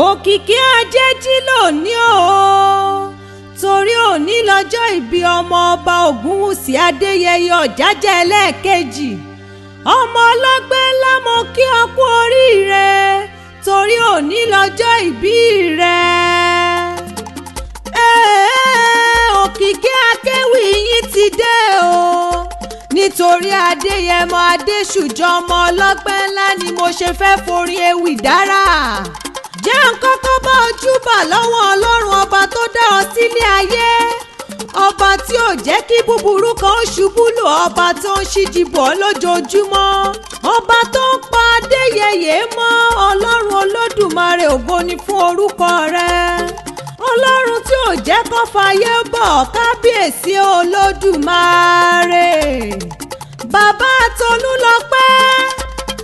Òkìkí Ajéjí lónìí o, torí òní lọ́jọ́ ìbí ọmọ ọba Ògúnwùsì Adéyẹyè Ọ̀jájá ẹlẹ́ẹ̀kejì. Ọmọ ọlọ́gbẹ́ ńlá, mo kí ọ kú oríire torí òní lọ́jọ́ ìbí rẹ. Òkìkí akéwì yín ti dé o, nítorí Adéyẹmọ Adéṣùjọ ọmọ ọlọ́gbẹ́ ńlá ni mo ṣe fẹ́ forin ewì dára. Jẹ́ n kọ́kọ́ bá ojúbà lọ́wọ́ Ọlọ́run ọba tó dá ọ sílé ayé, ọba tí ò jẹ́ kí búburú kan ó ṣubú lù, ọba tó ń ṣíji bọ̀ lójoojúmọ́, ọba tó ń pa Adéyẹyè mọ́. Ọlọ́run Olódùmarè, ògo ni fún orúkọ rẹ. Ọlọ́run tí ò jẹ́ kó fàyè bọ̀, kábíyèsí Olódùmarè. Bàbá Tolúlọpẹ́,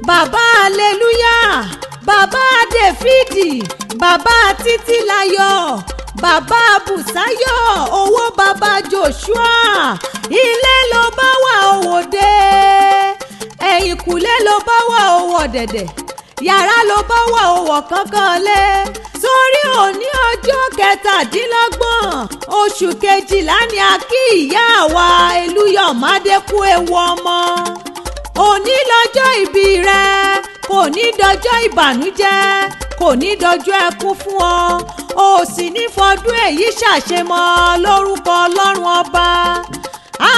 bàbá aleluya, bàbá Dèfídì, bàbá Títílayọ̀, bàbá Bùsáyọ̀ owó, bàbá Joshua. Ilé ló bá wà òwòde, ẹ̀yìnkùlé ló bá wà òwò dẹ̀dẹ̀, yàrá ló bá wà òwò kankan lé. Torí òní ọjọ́ 27 oṣù 12 ni a kí ìyá wa Elúyọ̀mádé kú ewu ọmọ. Òní lọ́jọ́ ìbí rẹ, kò ní dọjọ́ ìbànújẹ́, kò ní dọjọ́ ẹkún fún ọ, o sì ní fọdún èyí ṣàṣemọ́ lórúkọ Ọlọ́run ọba.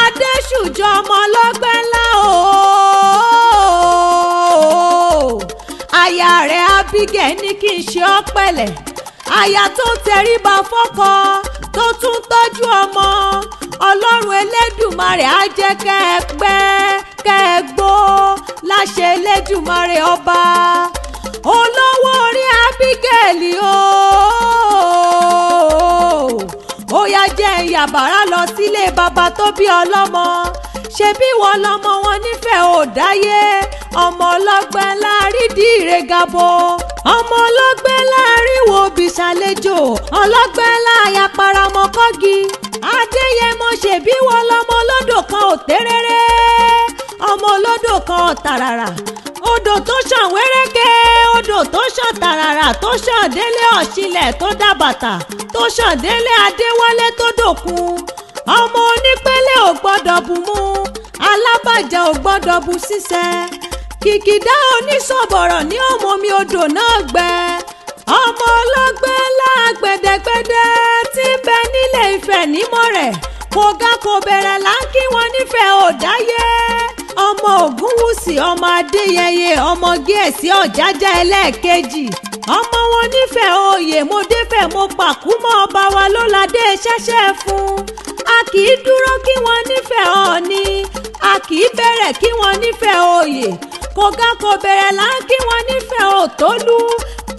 Adéṣùjọ ọmọ ọlọ́gbẹ́ ńlá ooo, aya rẹ̀ Abigail ní kí n ṣe ọ́ pẹ̀lẹ́, aya tó tẹríba fọ́kọ, tó tún tọ́jú ọmọ. Ọlọ́run Elédùmarè á jẹ́ kẹ́ ẹ pẹ́ kẹ́ ẹ gbó láṣẹ Elédùmarè ọba. Olówó orí Abigail ooo, ó yá jẹ́ ìyàbàrá lọ sílé bàbá tó bí ọlọ́mọ. Ṣebí wọn lọmọ wọn nífẹ̀ẹ́ ò dáyé, ọmọ ọlọ́gbẹ́ láàrídìí ìrẹ́gàbọ̀, ọmọ ọlọ́gbẹ́ láàrin wo bìṣàlejò, ọlọ́gbẹ́ láàyà paramọ́kọ́gi. Adéyẹmọ, ṣebí wọn lọmọ olódò kan ò tẹ́rẹ́rẹ́, ọmọ olódò kan ò tàràrà, odò tó ṣàn wéréke, odò tó ṣàn tàràrà, tó ṣàn délé ọ̀ṣinlẹ̀ tó dá bàtà, tó ṣàn délé Adéwálé tó dòkun. Ọmọ onípele ò gbọ́dọ̀ bù mú, alábàjá ò gbọ́dọ̀ bù sísẹ, kìkìdá oníṣọ̀bọ̀rọ̀ ní ọmọ mi odò náà gbẹ. Ọmọ ọlọ́gbẹ́ lágbẹ̀dẹ̀gbẹ̀dẹ̀ tí ń bẹ nílé Ifẹ̀ nímọ̀ rẹ̀, kò ga kò bẹ̀rẹ̀ là ń kí wọn nífẹ̀ẹ́ ò dáyé. Ọmọ Ògúnwùsì, ọmọ Adéyẹyè, ọmọ Gíẹ̀sì Ọ̀jájá ẹlẹ́ẹ̀kejì, ọmọ wọn nífẹ̀ẹ́ oyè. Mo défẹ̀ mo pàkú mọ́ ọba wa ló ládé ṣẹ́ṣẹ́ fún. A kì í dúró kí wọ́n nífẹ̀ẹ́ Ọọ̀ni, a kì í bẹ̀rẹ̀ kí wọ́n nífẹ̀ẹ́ oyè. Kò ga kò bẹ̀rẹ̀ là ń kí wọ́n nífẹ̀ẹ́ Òtólú,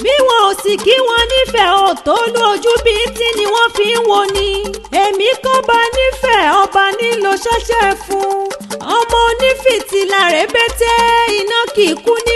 bí wọn ò sì kí wọ́n nífẹ̀ẹ́ Òtólú, ojú bíi tí ni wọ́n fi ń wo ni. Èmi kò bá nífẹ̀ẹ́ ọba nílò ṣẹ́ṣẹ́ fún. Ọmọ onífìtìlà rẹ̀ bẹ́tẹ́ iná kì í kú ní.